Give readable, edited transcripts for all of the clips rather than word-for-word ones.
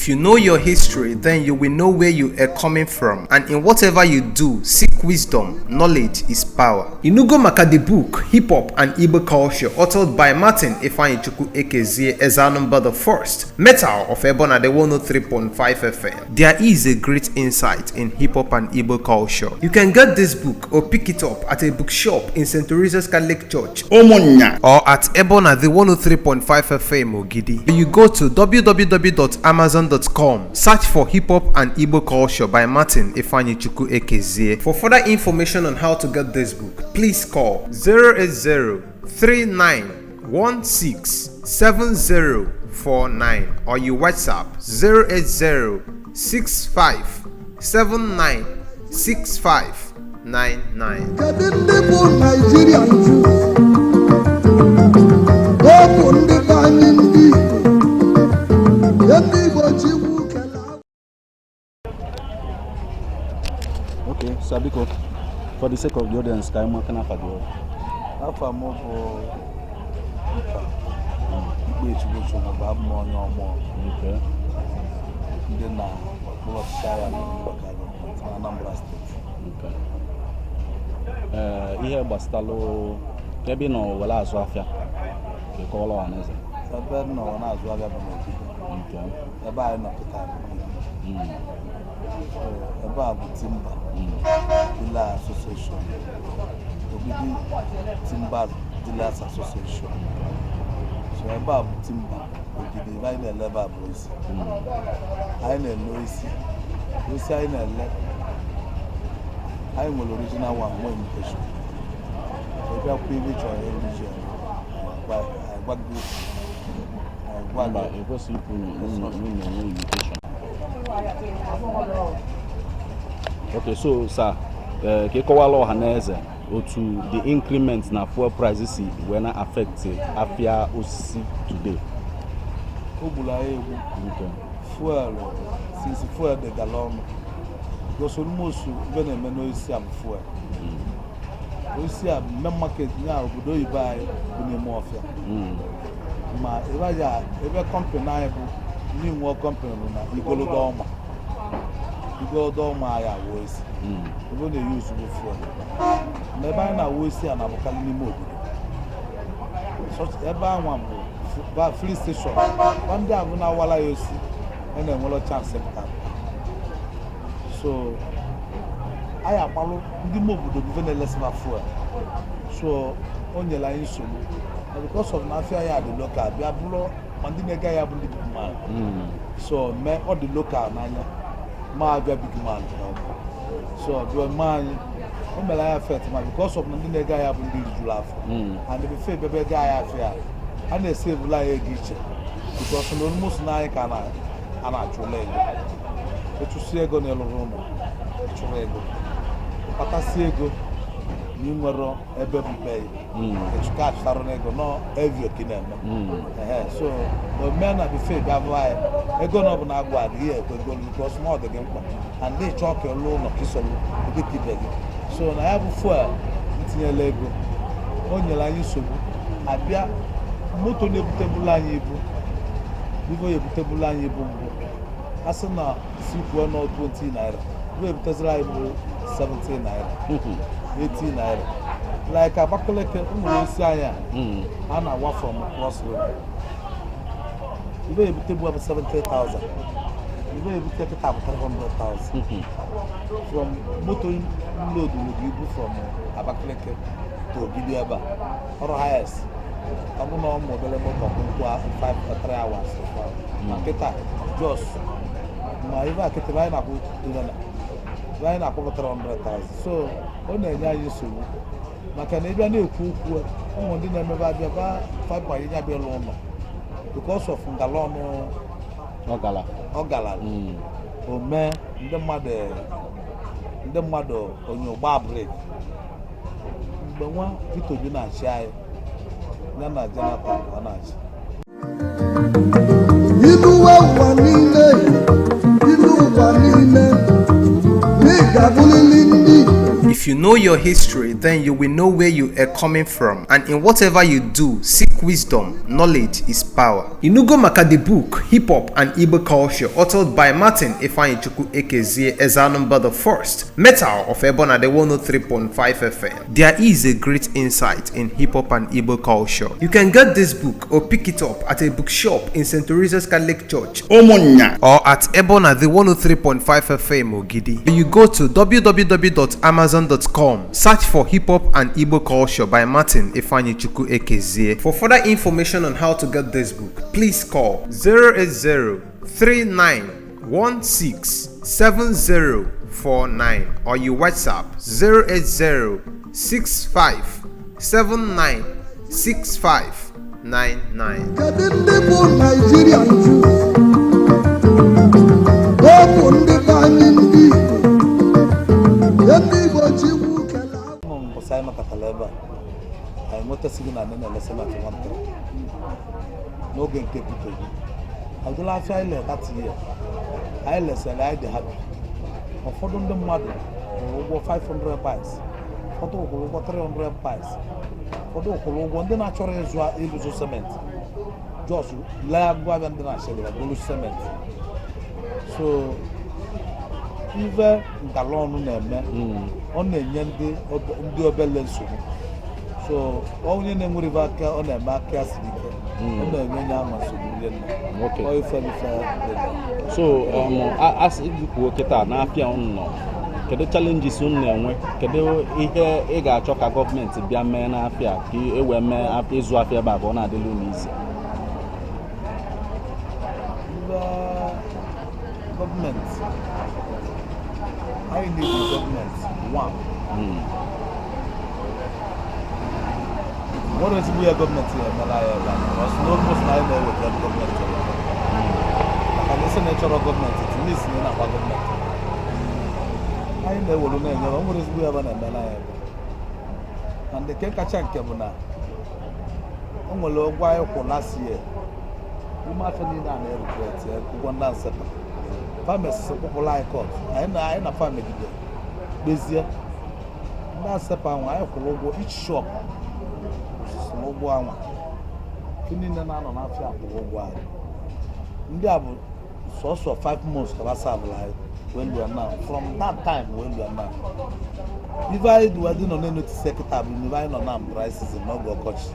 If you know your history, then you will know where you are coming from. And in whatever you do, seek wisdom. Knowledge is power. Inugo maka the book, Hip Hop and Igbo Culture, authored by Martin Ifeanyichukwu Ekezie Ezanumba the First, Metal of Ebona the 103.5 FM. There is a great insight in hip hop and Igbo culture. You can get this book or pick it up at a bookshop in St. Teresa's Catholic Church Ụmụnnya. Or at Ebona the 103.5 FM Ogidi. You go to www.amazon.com, search for Hip Hop and Igbo Culture by Martin Ifeanyichukwu Ekezie. For further information on how to get this book, please call 080 3916 7049 or you WhatsApp 080 65 79 6599. Kedu ndị bụ Naijiria nju? Ọ bụ ndị be anyị, ndị Igbo, ndị Igbo Chikwu kele. Okay, sir, biko, for the sake of the audience, ka anyị maka n'afa gị. Afa m bụ Peter Ikpechukwu, bụ abụ m onye ọmụọ ndị na okpuru ọchịchị agha na local government na Anambra Steeti. Okay. Ee, ihe gbasatalụ ebe ị nọ were azụ afịa, ka ị kọwara ọha na eze. Ebe m nọ na-azụ ahịa bụ n'Ogidi. Ebe anyị nọ kịta bụ Ogidi. So, ebe a bụ Timber Dealer Association, Ogidi Timber Dealers Association. So ebe a bụ Timber Ogidi. Ebe anyị na-ele ebe a bụ osisi. Anyị na-ele osisi. Osisi anyị na-ele, anyị nwere original one, nwee imitation. Ị bịakwa ebe ị chọrọ eri, agwa gị, agwa Mba, gị. Ekwesịghị ikwu na unu na-enwe imitation. Okay, so sir, ka ị kọwara ọha na eze otu the increment na fuel price si wee na affect afịa osisi today. O gburu anyị egbu. Fuel, since fuel dị gala ọnụ, because almost ibe na-eme n'osisi a bụ fuel. Osisi a bụ main market ya. Obodo oyibo anyị bụ n'ime ọfịa. Ma ebe anyị ebe company anyị bụ ndị nwe company bụ na Igolodo Ọma. Igolodo Ọma anyị awụ osisi. Ebe ọ na-eyi ozugbo fuel, ma ebe anyị na-awụ osisi a na-abụkarị n'ime obodo. Ebe anwa bụ filling station ba ndị a bụ na-awala ya osi a na-enwere chance pụta. So anyị agbalụ ndị ime obodo bụ ife na-elesiba fuel, so o nyere anyị nsogbu na because of na afịa ya dị local, bịa bụrụ ma ndị na-ega ya bụ ndị big man. So mee ọ dị local n'anya ma abịa big man n'ọgụ, so bịa mee anyị, o mere anyị affect, ma because of na ndị na-ega ya bụ ndị rijuru afọ. And before ebe ego anyị afịa a na-esevula anyị ego iche, because na almost na anyị ka a na-achụla ego, ịchụsi ego na ịlụrụ ụlọ, ịchụrụ ego, kpatasị ego na ịnwero ebe bụ be ya. Ịchụka achụtarụ n'ego nọ evio ka ị na-eme. Ehe, so ome na before bịa bụ anyị ego na ọ bụ na agwa gị ihe ekwe ego, because na ọ dị gị mkpa and ị chọọ ka ịlụ ụlọ ka isoro dị ka ibe gị. So na ya bụ fuel ntinyela ego, o nyere anyị nsogbu. Abịa moto na-ebutebulu anyị ibu, ibu ya ebutebulu anyị ibu mbụ, a sị na si kwuo na 20 naira, ibu ebuteziri anyị bụ 17 naira, 18 naira. Like Abakaliki, ụmụ isi anyị a a na-awa from Cross River, ibe ebute bụ 70,000, ibe ebute kịta bụ 300,000 from moto load gị ibu from Abakaliki to Ogidi ebe a. Ọrụ highest, ọ bụ na ụmụ obere moto bụ 5 or 3 hours or 4. Ma kịta just ma ibe a kịta ebe anyị na-akwụ ebe anyị na-akwụ bụ 300,000. So ọ na-enye anyị nsogbu maka na ịbịa na-ekwu okwu, ụmụ ndị na-emebe abịa ba fabanye ya bịa ịlụ ụlọ because of ngala ọnụ. Ọ gala. Ọ galara. O mee ndị mmadụ onye gbaa brake mgbe nwa Peter Obi na-achị anyị, ya na Jonathan ọ na-achị. Ilu ụwa niile, ilu ụwa niile, na ị ga-abụrịrị ndị Igbo. If If you know your history, then you will know where you are coming from. And in whatever you do, seek wisdom. Knowledge is power. Inugo maka the book, Hip Hop and Igbo Culture, authored by Martin Ifeanyichukwu Ekezie Ezanumba the First, Metal of Ebona the 103.5 FM. There is a great insight in hip hop and Igbo culture. You can get this book or pick it up at a bookshop in St. Teresa's Catholic Church Ụmụnnya. Or at Ebona the 103.5 FM Ogidi. You go to www.amazon.com, search for Hip Hop and Igbo Culture by Martin Ifeanyichukwu Ekezie. For further information on how to get this book, please call 080 3916 7049 or you WhatsApp 080 65 79 6599. Kedu ndị bụ Naijiria nju? Ọ bụ ndị be anyị ndị Igbo. Ndị Igbo Chukwu kele. Ụmụ mbọsị anyị nọkọtara ebe a, anyị nwetasịghị na na-ele cement 13 n'oge nke Peter Obi. Ọdụla afịa anyị lere that year, anyị lesịrị, anyị dị happy. Ụfọdụ ndị mmadụ kwụrụ ụgwọ 500 bags, ụfọdụ kwụrụ ụgwọ 300 bags, ụfọdụ kwụrụ ụgwọ. Ndị na-achọrọ ịzụ ịlụzụ cement just lee agụ abịa, ndị na-achịrị golu cement. So ife ngalọnụ na-eme, ọ na-enye ndị obele nsogbu. So onye na-enwere ife aka ọ na-eme, aka ya siri ike, ọ na-enye onye ahụ nsogbu rinne. Ọ ife ife dị na. So asị gị kwuo kịta, n'afịa unu nọ, kedu challenges unu na-enwe? Kedu ihe ị ga-achọ ka gọọmenti bịa mee n'afịa ka e wee mee ịzụ afịa ebe a ka ọ na-adịla unu izi? Ndị gọọmenti anyị need, gọọmenti one nwere ezigbo ya gọọmenti ya emela ya ebe a, because na almost na anyị na-eweta gọọmenti ebe a. Maka na isi na ịchọrọ gọọmenti tinye isi na ị na-agba gọọmenti anyị na-ewelu na-enye. O nwere ezigbo ya ebe na-emela ya ebe na ndị nke kacha nke bụ na o nwere ụgwọ anyị kwụ last year. Ime afọ niile a na-eregret ụgwọ ndị ANSEPA famesi kwụpụrụ anyị court. Anyị na fa megide kpezie ndị ANSEPA ahụ anyị kwụrụ ụgwọ. Each shop kwụsịrị ụgwọ anwa. Ndị niile na-anọ n'afịa kwụrụ ụgwọ anyị. Ndị a bụ sọsọ 5 months ka ba serve-ụrụ anyị wee lụọ now. From that time wee lụọ now, ife anyị dị dị nọ na-enotice kịta bụ na ife anyị nọ na dry season, n'oge ọkọchị.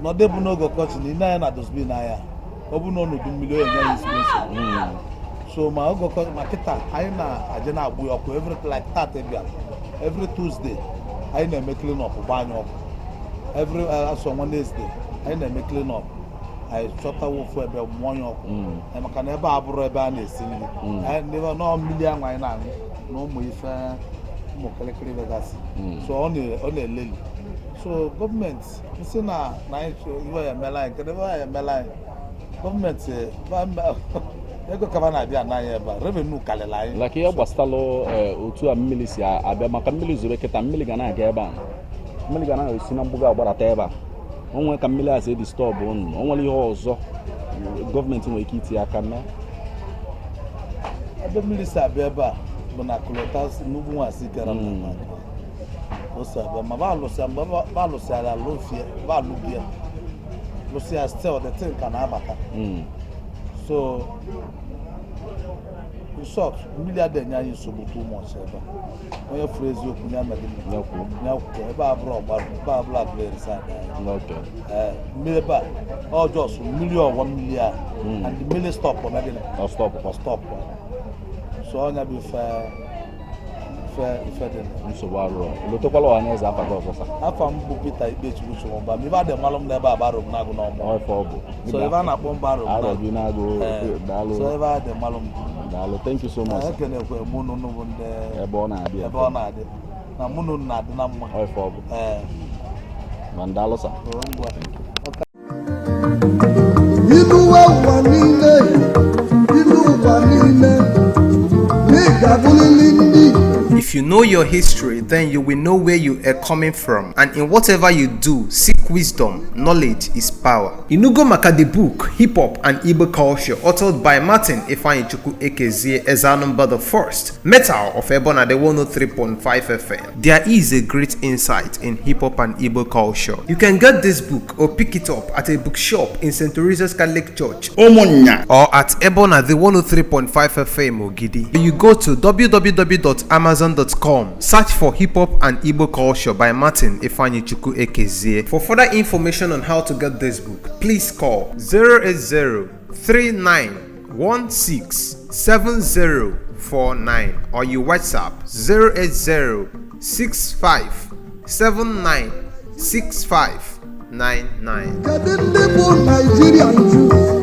N'ọdị bụ n'oge ọkọchị na ine anya na dustbin anya, ọ bụ na ọnọdụ mmiri o enye anyị ezigbo nsogbu. So ma oge ọkọchị ma kịta, anyị na-aje na-agbụ ya ọkụ every, like tata bịa, every Tuesday anyị na-eme clean up, gba anyị ọkụ. Every asọ Wednesday anyị na-eme clean up, anyị chọtawa ofu ebe mụọ ya ọkụ. Maka na ebe a bụrụ ebe a na-esi nri. Anyị ndị nọọ mmiri ahụ anyị na-aṅụ na ụmụ ife, ụmụ kịrịkịrị begasị. So ọ na-eleli. So gọọmenti nsị na anyị iwe ya emela anyị. Kedu ebe ya emela anyị? Gọọmenti ego kaba na-abịa anaghị ebe a, revenue karịrị anyị. Like ihe gbasatalụ otu a mmiri si abịa, maka mmiri zoro kịta, mmiri ga na-aga ebe a, mmiri ga na-esi na mgbugo agbarata ebe a. O nwere ka mmiri a si edisturb unu? O nwere ihe ọzọ gọọmenti nwere ike itinye aka mee? Ebe mmiri si abịa ebe a bụ na kulota n'ugwu nwasị kere na o si abịa, ma ba alụsịa, mgbe ba alụsịara alụfie, ba alụbie lụsịa, still the thing ka na-abata. So in short, mmiri adịghị enye anyị nsogbu too much ebe a. Onye furu eziokwu ya mere gịnị? Ya kwuo. Ya kwuo. Ebe a bụrụ ọgbarụ, ebe a bụrụ Aguleri side anyị. Ee, mmiri ebe a ọ just mmiri ọwọ mmiri a, and the mmiri stop, ọ gịnị? Ọ stop. Ọ stop. So ọnya bụ ife ife ife dị na. Nsogbu arụrụ. Lotekwala ọha na eze afa gị ọzọ, sir. Afọ m bụ Peter Ikpechukwu Chumba. Ma ife adị mmalụ m n'ebe a bụ Arọ m na-agụ n'ọmụ. Ọ ife ọ bụ. So ebe a na-akpọ mba Arọ m Arọ na-agụ. gị na-agụ. Ee, Daalụ. So ebe a dị mmalụ m. Daalụ, thank you so much, sir. Ekenekwe mụ na unu bụ ndị ebe ọ na-abịa. Ebe ọ na-adị na mụ na unu na-adị na mma. Ọ ife ọ bụ. Ee. Ma ndaalụ, sir. Ngwa. Iluwe ụwa niile, ilu ụwa niile, na ị ga-abụrịrị ndị Igbo. If If you know your history, then you will know where you are coming from. And in whatever you do, seek wisdom. Knowledge is power. Inugo maka the book, Hip Hop and Igbo Culture, authored by Martin Ifeanyichukwu Ekezie Ezanumba the First, Metal of Ebona the 103.5 FM. There is a great insight in hip hop and Igbo culture. You can get this book or pick it up at a bookshop in St. Teresa's Catholic Church Ụmụnnya or at Ebona the 103.5 FM Ogidi. You go to www.amazon.com, search for Hip Hop and Igbo Culture by Martin Ifeanyichukwu Ekezie. For further information on how to get this book, please call 080 3916 7049 or you WhatsApp 080 65 79 65 99. Kedu ndị bụ Naijiria nju?